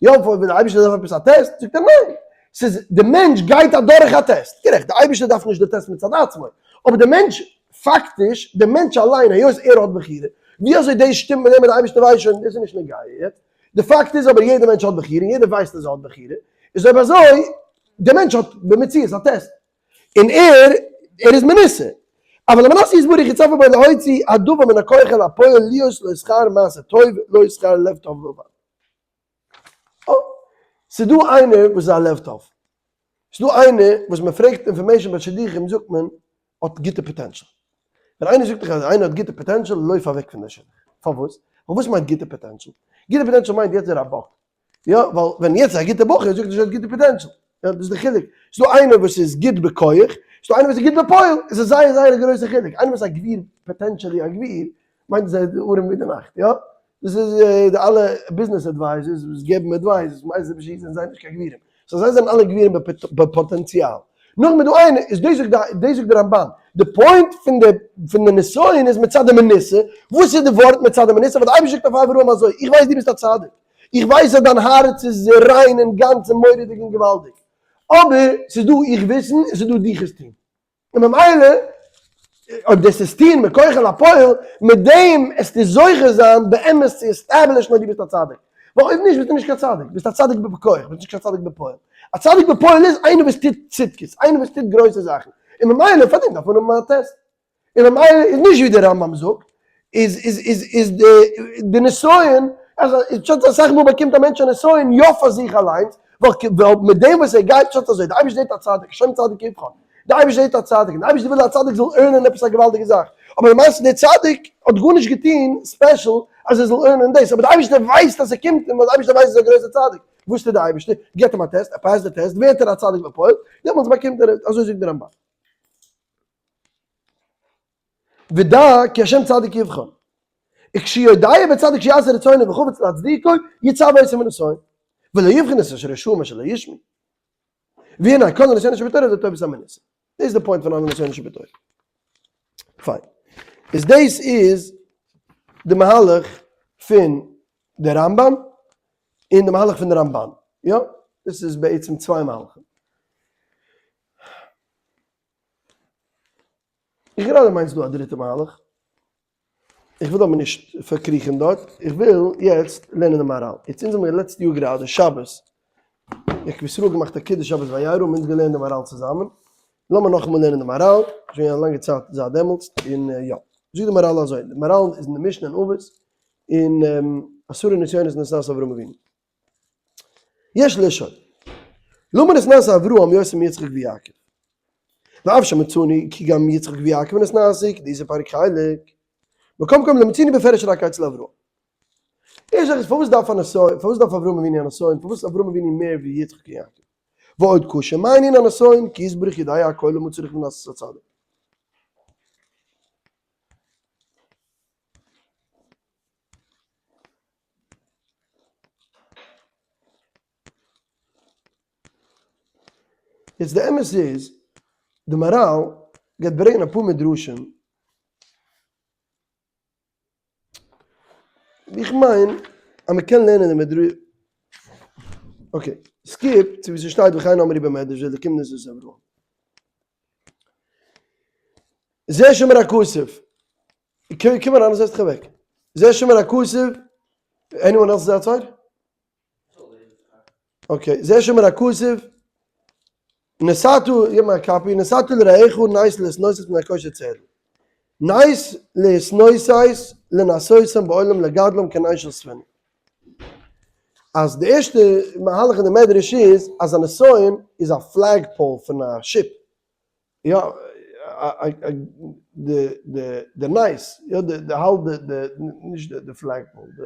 יא, ווען דער אייבערשטער דארף עפעס א טעסט, זאגט ער ניין, ס'איז די מענטש גייט אדורך א טעסט, גערעכט, די אייבערשטער דארף נישט די טעסט מצד עצמו, אבער די מענטש, פאקטיש, די מענטש אליין, היות ער האט בחירה, ווי אזוי דאס שטימט מיט דעם אז די אייבערשטער ווייסט שוין, דאס איז נישט נוגע יעצט, די פאקט איז אבער יעדער מענטש האט בחירה און יעדער ווייסט אז ער האט בחירה, איז אויב אזוי, די מענטש האט במציאות א טעסט, און ער, ער איז מנוסה. אבל המנסה יתברך יצוה בו להוציא הדבר מן הכח אל הפועל להיות לו שכר מעשה טוב לא שכר לב טוב בלבד. אה, ס'איז דא איינער וואס איז א לב טוב. ס'איז דא איינער וואס מען פרעגט information ביי שידוכים זאגט מען האט גוטע potential. ווען איינער זאגט דיך אז איינער האט גוטע potential לויף אוועק פון דער שידוך. פארוואס? ווייל וואס מיינט גוטע potential? גוטע potential מיינט יעצט איז ער א באק. יא, ווייל ווען יעצט איז א גוטע בחור זאגט נישט ער האט גוטע potential. יא, דאס איז די חילוק. ס'איז דא איינער וואס איז גוט בכח, ס'איז דא איינער וואס איז גוט בפועל. עס איז זייער זייער א גרויסע חילוק. איינער וואס איז א גביר, potentially א גביר, מיינט אז ער איז ארעם ווי די נאכט, יא? דאס איז די אלע business advisors וואס געבן advice, מאיזה בשיס זענען זיי נישט קיין גבירים. so זיי זענען אלע גבירים בפאטענציאל. נאכדעם איז דא איינער, איז דאס זאגט דאס זאגט די רמבן, די point פון די פון די נסיון איז מצד די מנוסה, וואס איז די ווארט מצד די מנוסה? ווייל די אייבערשטער זאגט אויף אברהם אזוי, איך ווייס דו ביסט א צדיק, איך ווייס אז דיין הארץ איז ריין און גאנץ און מורא'דיג און געוואלדיג, אבער ס'איז דא איך וויסן און ס'איז דא דיך עס טון. און ממילא אויב דאס איז טון מכח אל הפועל, מיט דעם עסטו זוכה זיין באמת צו establish ן אז דו ביסט א צדיק. ווייל אויב נישט ביסטו נישט קיין צדיק, ביסט א צדיק בכח, ביסט נישט קיין צדיק בפועל. א צדיק בפועל איז איינער וואס טוט צדקות, איינער וואס טוט גרויסע זאכן. און ממילא פאר דעם דארף מען האבן א טעסט. און ממילא איז נישט ווי דער רמב ם זאגט, איז איז איז איז די די נסיון, אז פשט אסאך מאל באקומט א מענטש א נסיון יא פאר זיך אליינס, ווייל מיט דעם וואס ער גייט פשט אזוי, די אייבערשטער זעט א צדיק, השם צדיק יבחר, די אייבערשטער זעט א צדיק, און די אייבערשטער וויל אז א צדיק זאל earn ען עפעס א געוואלדיגע זאך, אבער למעשה דער צדיק האט גארנישט געטון special אז ער זאל earn ען דאס, אבער די אייבערשטער ווייסט אז ס'קומט אים, ווייל די אייבערשטער ווייסט ער איז א גרויסער צדיק, וואס טוט די אייבערשטער? גיבט אים א טעסט, ער pass ט די טעסט, ווערט ער א צדיק בפועל, דעמאלטס באקומט ער עס, אזוי זאגט די רמב ם. ודע כי השם צדיק יבחר. וכשיודע בצדיק שיעשה רצונו וחפץ להצדיקו, יצוה אותו בנסיון. ולא יבחן את אשר רשעים אשר לא ישמעו. והנה כל הנסיונות שבתורה לטובת המנוסה. דאס איז די point פון אלע נסיונות שבתורה. פיין. איז דאס איז די מהלך פון די רמב ם און די מהלך פון די רמבן. יא? דאס איז בעצם צוויי מהלכים. איך גראדע מיין ס'דא א דריטע מהלך, איך וויל אבער נישט פארקריכן דארט, איך וויל יעצט לערנען די מהרל, יעצט אונז האבן מיר לעצטע יאר גראדע שבת, יעקב ישראל האט געמאכט א קידוש שבת וירא האבן אונז געלערנט די מהרל צוזאמען, לאמיר נאכאמאל לערנען די מהרל, שוין א לאנגע צייט זייט דעמאלטס, און יא, זאגט די מהרל אזוי, די מהרל איז אין די משנה אין אבות, אין עשרה נסיונות נתנסה אברהם אבינו. יש לשאול, למה נתנסה אברהם יותר מיצחק ויעקב? ואף שמצאנו כי גם יצחק ויעקב נתנסו כדאיתא פרק חלק, מכל מקום לא מצינו בפירוש רק אצל אברהם. ערשט זאך איז פארוואס דארף א נסיון, פארוואס דארף אברהם אבינו א נסיון, פארוואס אברהם אבינו מער ווי יצחק און יעקב? ועוד קשה, מה ענין הנסיון, כי יתברך יודע הכל למה צריך לנסות הצדיק. יעצט די אמת איז, די מהרל גייט ברענגען אפאר מדרשים, איך מיין אז מען קען לערנען די מדרש. Okay, skip צו וואו ס'שטייט וכן אמרו במדרש ואלקים נסה את אברהם. זה שאמר הכתוב, קום אריין און זעץ דיך אוועק. זה שאמר הכתוב, anyone else is outside? Okay, זה שאמר הכתוב, נתת, גיב מיר א copy, נתת ליראיך נס להתנוסס מפני קושי צלע. נס להתנוסס לנסותם בעולם לגדלם כנס של ספינה. אז די ערשטע מהלך אין די מדרש איז אז א נסיון איז א flag pole פון א שיפ. יא, די נס, יא די האלב די, נישט די flag pole,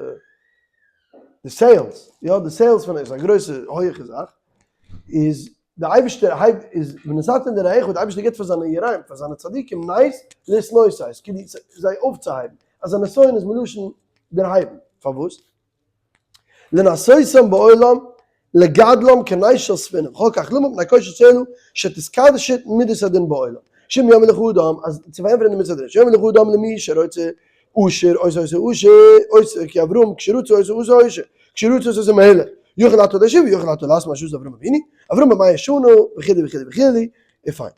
די sails, יא די sails פון איז א גרויסע הויעכע זאך, איז די אייבערשטער הייבט איז ונתת ליראיך די אייבערשטער גיבט פאר זיינע יראים פאר זיינע צדיקים נס להתנוסס כאילו זיי אויפצוהייבן, אז א נסיון איז מלשון דערהייבן, פארוואס? לנסותם בעולם לגדלם כנס של ספינה וכל כך למה מפני קושי צלע שתתקדש מידת הדין בעולם שאם יאמר לך אדם אז צו פארענטפערן די מידת הדין שיאמר לך אדם למי שרוצה עושר עושה עושה עושר עושה כי אברהם כשרוצה עושה עושה עושר כשרוצה עושה עושה מלך יוכל אתה להשיב ויוכל אתה לעשות מה שעושה אברהם אבינו אברהם במאה שנה וכו' וכו' וכו' און פיין.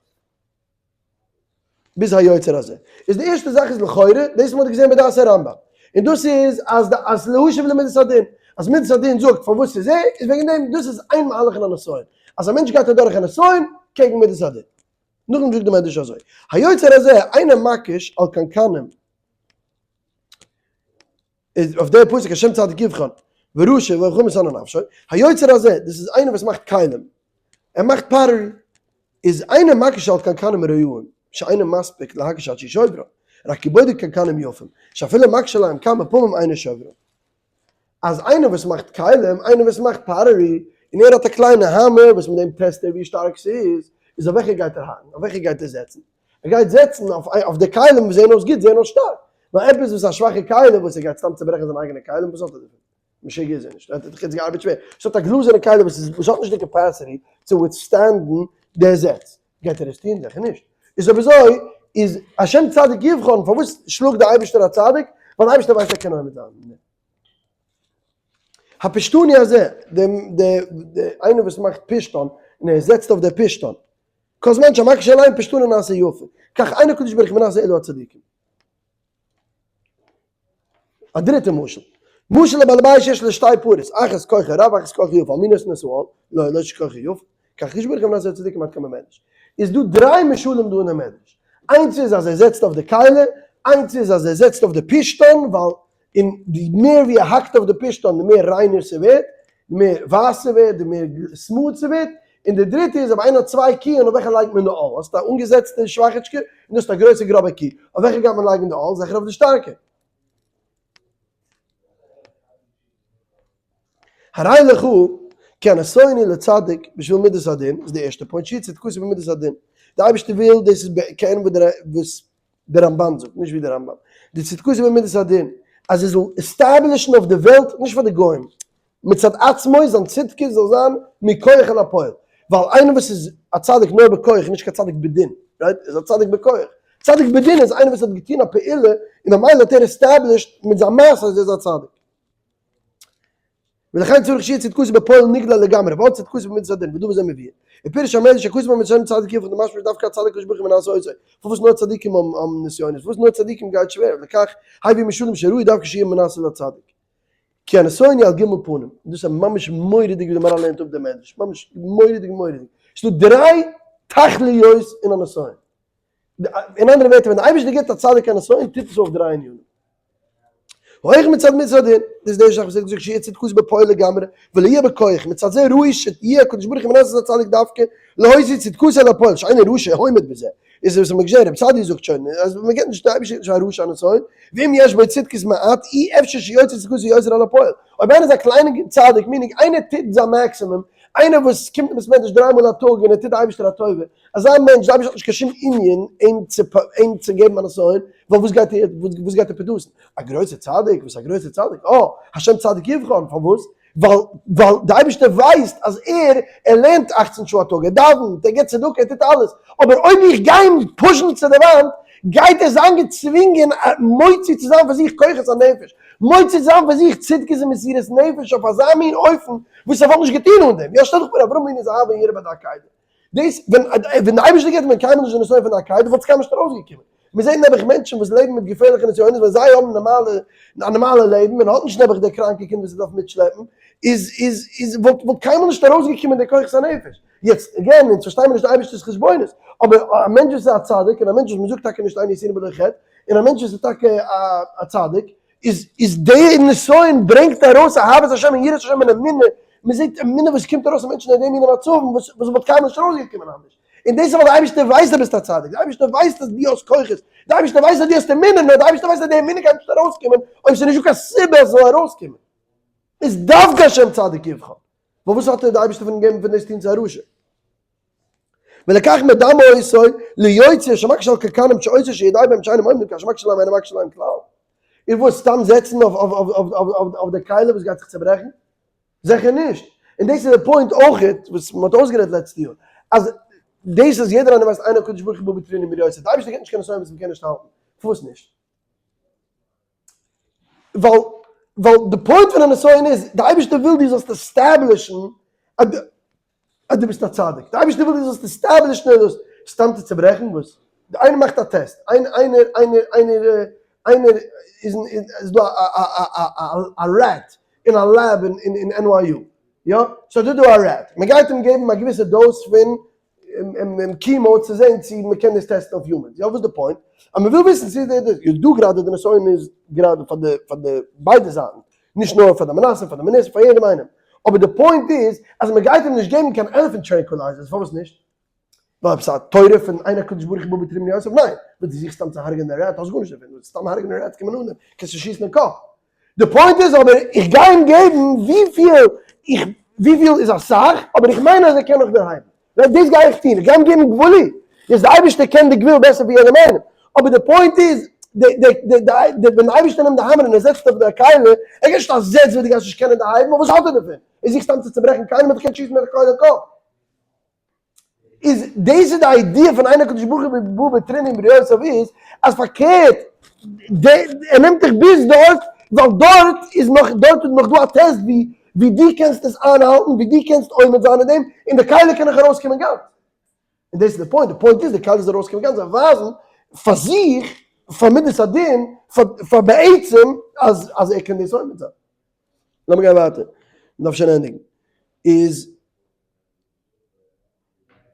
ביז היוצר הזה. איז די ערשטע זאך איז לכאורה, דאס האט מען געזען בדעת הרמב ם, און דאס איז אז די אז להשיב למידת הדין, אז מידת הדין זאגט פארוואס ס'איז ער, איז וועגן דעם, דאס איז איין מהלך אין א נסיון, אז א מענטש גייט אדורך א נסיון קעגן מידת הדין. נאכדעם זאגט די מדרש אזוי, היוצר הזה אינו מקיש על קנקנים, איז אויף דער פסוק השם צדיק יבחן ורשע ואברהם ישנא נפשו, היוצר הזה, דאס איז איינער וואס מאכט כלים, ער מאכט pottery, איז אינו מקיש על קנקנים רעועים, שאינו מספיק להקיש עד שישוברה, רק כי בודק קנקנים יפים, שאפילו מקיש עליהם כמה פעמים אינו שוברה. אז איינער וואס מאכט כלים, איינער וואס מאכט pottery, און ער האט א קליינע האמער וואס מיט דעם test ער ווי שטארק ס'איז, איז אויף וועלכע גייט ער האקן? אויף וועלכע גייט ער זעצן? ער גייט זעצן אויף די כלים וואס זעען אויס גוט, זעען אויס שטארק. ווייל עפעס וואס איז א שוואכע כלי וואס ער גייט סתם צוברעכן זיין אייגענע כלים, וואס האט ער דערפון? משוגע איז ער נישט, ער האט דאך יעצט געארבעט שווער. עס האט א גלאזערנע כלי וואס איז וואס האט נישט די capacity צו withstand ן די זעץ. גייט ער עס טון? זיכער נישט. איז אויב אזוי איז השם צדיק יבחן, פארוואס שלאגט די אייבערשטער א צדיק? ווייל די אייבערשטער ווייסט ער קען עומד זיין. הפשתני הזה, די איינער וואס מאכט פשתן און ער זעצט אויף די פשתן, כל זמן שהמקיש עליהם פשתנו נעשה יפה, כך אין הקדוש ברוך הוא מנסה אלא הצדיקים. א דריטע משל, משל לבעל הבית שיש לו שתי פרות, אחת כוחה רב ואחת כוחה יפה, על מי נותן את העול? לא לאלה שכוחה יפה, כך הקדוש ברוך הוא מנסה הצדיקים עד כמה מדרש. איז דא דריי משלים דא אין די מדרש, איינס איז אז ער זעצט אויף די כלי, איינס איז אז ער זעצט אויף די פשתן, ווייל און די מער ווי ער האקט אויף די פשתן די מער ריינער ס'ווערט, די מער ווייס ס'ווערט, די מער smooth ס'ווערט, און די דריטע איז אויב איינער האט צוויי קיען אויף וועלכע לייגט מען די עול? האסט א אנגעזעצטע שוואכיטשקע און דו האסט א גרויסע גראבע קי, אויף וועלכע גייט מען לייגן די עול? זיכער אויף די שטארקע. הרי לך כי הנסיון הוא לצדיק בשביל מידת הדין, איז די ערשטע point, שיהיה צדקתו במידת הדין, די אייבערשטער וויל דאס איז כעין וואס דער רמבן זאגט, נישט ווי דער רמב ם, די צדקות במידת הדין, אז ער זאל establish ן אויף די וועלט, נישט פאר די גוים, מצד עצמו זיין צדקות זאל זיין מכח אל הפועל, ווייל איינער וואס איז א צדיק נאר בכח איז נישט קיין צדיק בדין, right? ער איז א צדיק בכח. צדיק בדין איז איינער וואס האט געטון א פעולה און ממילא האט ער established מיט זיין מעשה אז ער איז א צדיק. ולכן צריך שיהיה צדקותו בפועל נגלה לגמרי, ועוד צדקותו במידת הדין, ודבר זה מביא. ופירש המדרש הכתוב בו מצוין צדיק יבחן, דמשמע שדווקא הצדיק הקדוש ברוך הוא מנסה אותו, פארוואס נאר צדיקים האבן נסיונות, פארוואס נאר צדיקים גייט שווער, לכך הביא משלים שראוי דווקא שיהיה מנסה לצדיק. כי הנסיון הוא על ג' פנים, דאס איז ממש מורא'דיג ווי די מהר"ל לערנט אפ דעם מדרש, ממש מורא'דיג מורא'דיג, ס'איז דא דריי תכליות אין א נסיון. אין אנדערע ווערטער ווען די אייבערשטער גיבט א צדיק א נסיון טוט עס אויף דריי ענינים. אויך מצד מצוה הדין, דאס איז די זאך וואס ער האט געזאגט שיהיה צדקות בפועל לגמרי, ולא יהיה בכח, מצד זה ראוי שיהיה הקדוש ברוך הוא מנסה את הצדיק דווקא להוציא צדקות אל הפועל, שאין הרשע עומד בזה, איז וואס מ'האט געזען, רבי סעדיה זאגט שוין אז מ'געבט נישט די אייבערשטער נישט א רשע א נסיון, ואם יש בו צדקות מעט אי אפשר שיוציא צדקות יותר אל הפועל, אויב איינער איז א קליינע צדיק, meaning איינער טוט זיין maximum, איינער וואס קומט אין בית מדרש דריי מאל א טאג און ער טוט די אייבערשטער א טובה, אזא מענטש, די אייבערשטער האט נישט קיין שום ענין אים צו אים צו געבן א נסיון, ווייל וואס גייט ער וואס גייט ער produce ן? א גרויסער צדיק? וואס א גרויסער צדיק? אה, השם צדיק יבחן, פארוואס? ווייל ווייל די אייבערשטער ווייסט אז ער ער לערנט אכצן שעה א טאג, ער דאווענט, ער גיבט צדקה, ער טוט אלעס, אבער אויב איך גיי אים push ן צו די וואנט, גייט ער זיין געצווינגען מוציא צו זיין פון זיך כוחות הנפש. מוציא זיין פון זיך צדקות און מסירות נפש אויף אזא מין אופן וואס ער וואלט נישט געטון אן דעם. יא שטעל דיך פאר אברהם אבינו איז אהבה און יראה ביי די עקידה. דאס ווען ווען די אייבערשטער געבט ווען קיינמאל נישט די נסיון פון די עקידה וואלט עס קיינמאל נישט ארויסגעקומען. מיר זעהן נעבעך מענטשן וואס לעבן מיט געפערליכע נסיונות ווען זיי האבן נארמאלע א נארמאלע לעבן און האט נישט נעבעך די קראנקע קינד וואס ער דארף מיטשלעפן איז איז איז וואלט וואלט קיינמאל נישט ארויסגעקומען די כוחות הנפש. יעצט again אונז פארשטיי מיר נישט די אייבערשטער'ס חשבונות אבער א מענטש וואס איז א צדיק און א מענטש וואס מען זאגט טאקע נישט אין יסורים בלא חטא און א מענטש וואס איז טאקע א צדיק איז איז די נסיון ברענגט ארויס אהבת השם און יראת השם און אמונה, מען זעט אמונה וואס קומט ארויס אין מענטשן אין די מיני מצבים וואס וואס וואלט קיינמאל נישט ארויסגעקומען אנדערש, און דאס איז ווייל די אייבערשטער ווייסט אז ביסט א צדיק, די אייבערשטער ווייסט אז דו האסט כוחות, די אייבערשטער ווייסט אז דו האסט אמונה, נאר די אייבערשטער ווייסט אז די אמונה גייט נישט ארויסקומען אויב ס'איז נישטא קיין סיבה אז ס'זאל ארויסקומען. איז דווקא השם צדיק יבחר, ווייל וואס האט די אייבערשטער פון געבן פון דאס טון צו א רשע? ולכך מדמה אותו ליוצר שמקשה על קנקנים שעושה שידי בהם שאינם עומדים כאשר מקשה להם אינו מקשה להם כלל. איר וואס סתם זעצן אויף די כלי וואס גייט זיך צוברעכן? זיכער נישט. און דאס איז די point אויכעט וואס מען האט אויסגערעדט לעצטע יאר, אז דאס אז יעדער איינער ווייסט אין הקדוש ברוך הוא בא בטרוניא עם בריותיו, די אייבערשטער געבט נישט קיין נסיון וואס מען קען נישט האלטן. פארוואס נישט? ווייל ווייל די point פון א נסיון איז, די אייבערשטער וויל דו זאלסט establish ן אז דו אז דו ביסט א צדיק, די אייבערשטער וויל דו זאלסט establish ן אז דאס סתם צו צוברעכן וואס? איינער מאכט א test, איינער איינער איינער איינער איז איז דא א א א א rat אין א lab אין NYU, יא? סאו דא דא א rat, מען גייט אים געבן א געוויסע dose פון chemo צו זען צו מען קען דאס test ן אויף humans, יא וואס איז די point? אז מען וויל וויסן צו די די איז דא גראדע די נסיון איז גראדע פאר די פאר די ביידע זייטן, נישט נאר פאר די מנסים פאר די מנוסים פאר יעדעם איינעם, אבער די point איז אז מען גייט אים נישט געבן קיין elephant tranquilizers, פארוואס נישט? ווייל עפעס א תורה פון אין הקדוש ברוך הוא בא בטרוניא עם בריותיו? ניין! וואס דו זוכסט סתם צו הרג'ענען די rat האסט גארנישט דערפון, וואס סתם הרג'ענען rats קען מען אן דעם, קענסט נישט שיסן אין קאפ. די point איז אבער איך גיי אים געבן וויפיל איך וויפיל איז אסאך אבער איך מיין אז ער קען נאך דערהייבן right דאס גיי איך טון איך גיי אים געבן גבולי יעצט די אייבערשטער קען די גבול בעסער ווי יעדעם איינעם אבער די point איז די די די די ווען די אייבערשטער נעמט די האמער און ער זעצט אויף די כלי ער געבט נישט א זעץ וואס דו גייסט נישט קענען דערהייבן אבער וואס האלט ער דערפון ער זוכט סתם צו צוברעכן קיינעם האט געקענט שיסן מיט א קויל אין קאפ. איז דאס איז די idea פון אין הקדוש ברוך הוא בא בטרוניא עם בריותיו איז אז פארקערט ער נעמט דיך ביז דארט ווייל דארט איז נאך דארט איז נאך דא א test ווי ווי דו קענסט עס איינהאלטן ווי דו קענסט עומד זיין אין דעם און די כלי קען נאך ארויסקומען גאנץ. און דאס איז די point, די point איז די כלי זאל ארויסקומען גאנץ זיי ווייזן פאר זיך פאר מידת הדין פאר בעצם אז אז ער קען דאס עומד זיין. לאמיר גיין ווייטער, מ'דארף שוין ענדיגן. איז.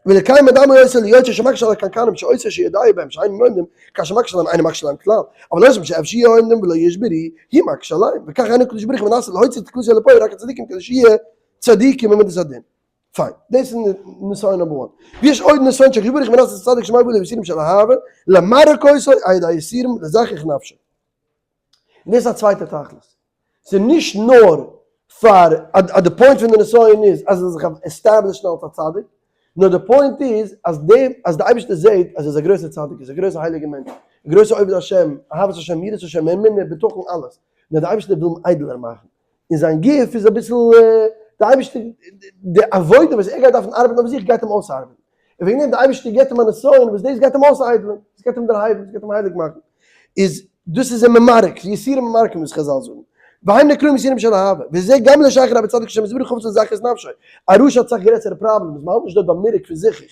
ולקיים אדם עושה ליוצר שמקשה על הקנקנים שעושה שידעו בהם שאינם עומדים כאשר מקשה עליהם אינו מקשה עליהם כלל אבל עושים שאפשר יהיו עומדים ולא ישברו הוא מקשה עליהם וכך אין הקדוש ברוך הוא מנסה להוציא תקלתו לפועל רק הצדיקים כדי שיהיה צדיקים במידת הדין. פיין, דאס איז נסיון number one. ויש עוד נסיון שהקדוש ברוך הוא מנסה את הצדיק שמביא לו יסורים של אהבה למרק אותו על ידי היסורים לזכך נפשו. און דאס איז א צווייטע תכלית. ס'איז נישט נאר פאר אז די point פון די נסיון איז אז ער זאל זיך establish ן אלס א צדיק, נאר די point איז אז די אז די אייבערשטער זעט אז ער איז א גרויסער צדיק, ער איז א גרויסער הייליגער מענטש, א גרויסער עובד השם, אהבת השם, יראת השם, אמונה, בטחון, אלעס, נאר די אייבערשטער וויל אים איידעלער מאכן, און זיין גוף איז אביסל, די אייבערשטער, די עבודה וואס ער גייט דארפן ארבעטן אויף זיך גייט אים אויסארבעטן, און וועגן דעם די אייבערשטער געבט אים א נסיון וואס דאס גייט אים אויסאיידלען, דאס גייט אים דערהייבן, דאס גייט אים הייליג מאכן, איז דאס איז אים ממרק, יסורים ממרקים וואס חזל זאגן, והם נקראים יסורים של אהבה, וזה גם לא שייך רבי צדיק השם יתברך חפץ לזכך נפשו, א רשע האט סאך גרעסערע problems, מען האלט נישט דארט ביים מירוק פון זיכוך,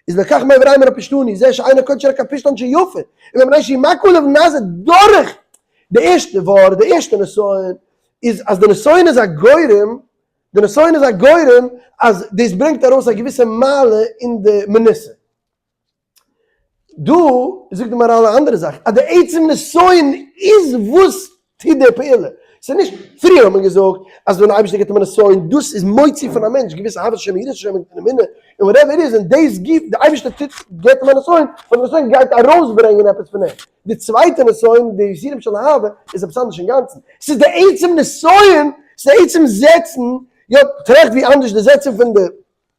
איז לכך מבאר מן הפשתני, זה שאינו קודש רק הפשתן שיפה, ומפני שהיא מכה עליו נעשה דורך די ערשטע ווארט, די ערשטע נסיון, איז אז די נסיון איז א גורם, די נסיון איז א גורם אז דאס ברענגט ארויס א געוויסע מעלה אין די מנוסה. דא זאגט די מהרל א אנדערע זאך, אז די עצם נסיון איז וואס טוט די פעולה. ס'איז נישט, פריער האט מען געזאגט אז ווען די אייבערשטער גיבט אים א נסיון, דאס איז מוציא פון א מענטש געוויסע אהבת השם יראת השם און אמונה, און whatever it is, און דאס גיבט, די אייבערשטער טוט, גיבט אים א נסיון, ווייל די נסיון גייט ארויסברענגען עפעס פון אים. די צווייטע נסיון, די יסורים של אהבה, איז עפעס אנדערש אינגאנצן. ס'איז די עצם נסיון, ס'איז די עצם זעצן, יא, טראכט ווי אנדערש די זעצן פון די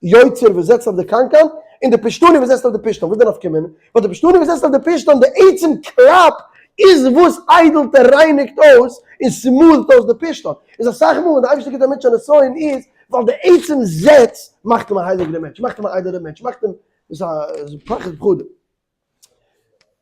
יוצר וואס זעצט אויף די קנקן, און די פשתני וואס זעצט אויף די פשתן, וואס איז די נפקא מינה? ווייל די פשתני וואס זעצט אויף די פשתן, די עצם קלאפ איז וואס איידלט און רייניגט אויס און smooth ט אויס די פשתן. איז אסאך מאל ווען די אייבערשטער גיבט א מענטש א נסיון איז ווייל די עצם זעץ מאכט אים א הייליגערע מענטש, מאכט אים א איידעלערע מענטש, מאכט אים, דאס איז א פחד פחדים.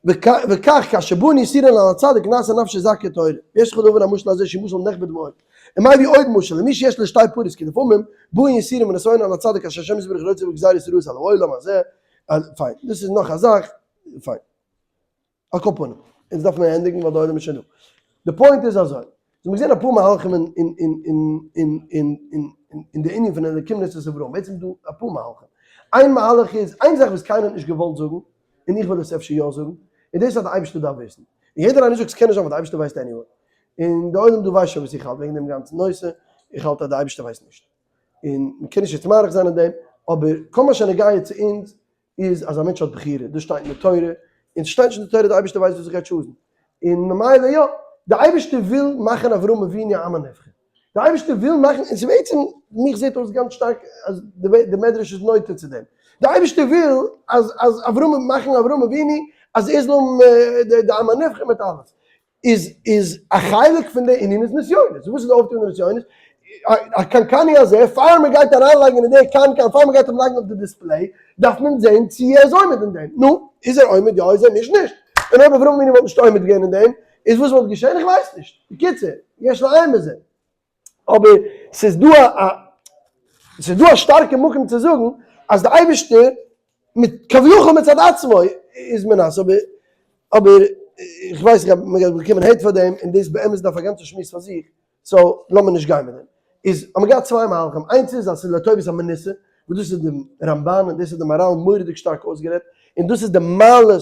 וכך כאשר באין יסורין על הצדיק נעשה נפשו זכה וטהורה. יש לך להבין המשל הזה שהוא משל נכבד מאוד. ומביא עוד משל למי שיש לו שתי פרות כי לפעמים באין יסורים ונסיון על הצדיק אשר השם יתברך רוצה בגזירות רעות על העולם הזה. פיין. דאס איז נאך א זאך. פיין. על כל פנים. אונז דארף מען ענדיגן ווייל די עולם איז שוין דא. די point איז אזוי. אונז האבן געזען אפאר מהלכים אין אין אין אין אין אין אין די ענין פון אלקים ניסה את אברהם. בעצם איז דא אפאר מהלכים. איין מהלך איז, איין זאך וואס קיינער האט נישט געוואלט זאגן, און איך וועל עס אפשר יא זאגן, און דאס אז די אייבערשטער דארף וויסן. און יעדער איינער זאגט ס'קען נישט זיין ווייל די אייבערשטער ווייסט anyway. און די עולם דא ווייסט שוין וואס איך האלט וועגן דעם גאנצן נושא, איך האלט אז די אייבערשטער ווייסט נישט. און מ'קען נישט יעצט מאריך זיין אין דעם, אבער כל מה שנוגע צו אונז איז אז א מענטש האט בחירה, דאס שטייט אין די תורה, און ס'שטייט נישט אין די תורה די אייבערשטער ווייסט וואס ער גייט choose ן, און ממילא יא, די אייבערשטער וויל מאכן אברהם אבינו א עם הנבחר, די אייבערשטער וויל מאכן, און ס'איז בעצם, מיך זעט אויס גאנץ שטארק אז די מדרש איז נוטה צו דעם, די אייבערשטער וויל אז אז אברהם מאכן אברהם אבינו אז ער זאל האבן די עם הנבחר מיט אלעס, איז איז א חלק פון די ענין איז נסיונות, וואס איז די אויפטו פון די נסיונות? א קנקני הזה, פאר מען גייט אריינלייגן אין די קנקן, פאר מען גייט אים לייגן אויף די display, דארף מען זען צי ער איז עומד אין דעם, נו, איז ער עומד יא, איז ער נישט נישט, און אויב אברהם אבינו וואלט נישט עומד געווען אין דעם, איז וואס וואלט געשען? איך ווייס נישט, בקיצור, יש לעיין בזה. אבער ס'איז דא א ס'איז דא א שטארקע מקום צו זאגן אז די אייבערשטער מיט כביכול מצד עצמו איז מנסה, אבער אבער איך ווייס איך האב מ'גייט באקומען hate פאר דעם און דאס באמת דארף א גאנצע שמועס פאר זיך, so לאמיר נישט גיין מיט דעם. איז האבן מיר געהאט צוויי מהלכים, איינס איז אז ס'איז לטובת המנוסה, וואס דאס איז די רמבן און דאס איז די מהרל מורא'דיג שטארק אויסגערעדט, און דאס איז די מעלות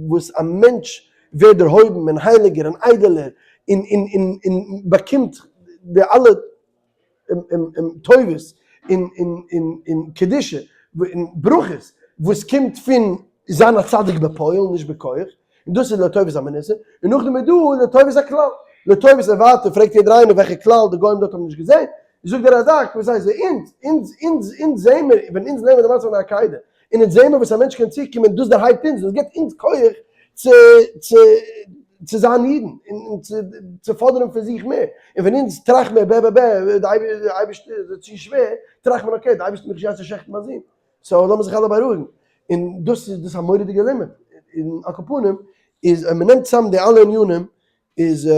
וואס א מענטש ווערט דערהויבן און הייליגער און איידעלער און און און און באקומט די אלע טובות און און און און קדושה און ברכות וואס קומט פון זיין א צדיק בפועל נישט בכח, און דאס איז לטובת המנוסה, און נאכדעם איז דא לטובת הכלל, לטובת און ווייטער פרעגט יעדער איינער וועלכע כלל די גוים דארט האבן נישט געזען, זאגט דער רדק וואס הייסט אונז, אונז, אונז, אונז זעמער, ווען אונז לערנען די מצוה פון די עקידה, און אונז זעמער וואס א מענטש קען צוקומען, דאס דערהייבט אונז, דאס גיבט אונז כח צו, צו, צו זיין אידן, און צו, צו פאדערן פון זיך מער, און ווען אונז טראכט מער בע בע בע, די אייבערשטער איז צו שווער, טראכט מען okay, די אייבערשטער מיך נישט געהייסן שעכטן מיין זון, so לאמיר זיך אלע בארואיגן, און דאס איז דאס א מורא'דיגע לימוד, און על כל פנים, איז אויב מען נעמט צאם די אלע ענינים, איז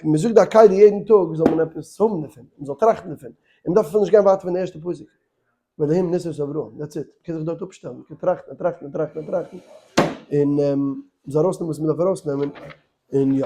מען זאגט די עקידה יעדן טאג זאל מען עפעס האבן דערפון, מען זאל טראכטן דערפון, און מען דארף אפילו נישט גיין ווייטער פון די ערשטע פסוק, ואלהים נסה את אברהם, that's it, מען קען זיך דארט אפשטעלן, מען קען טראכטן און טראכטן און טראכטן און טראכטן, און מען זאל ארויסנעמען וואס מען דארף ארויסנעמען, און יא.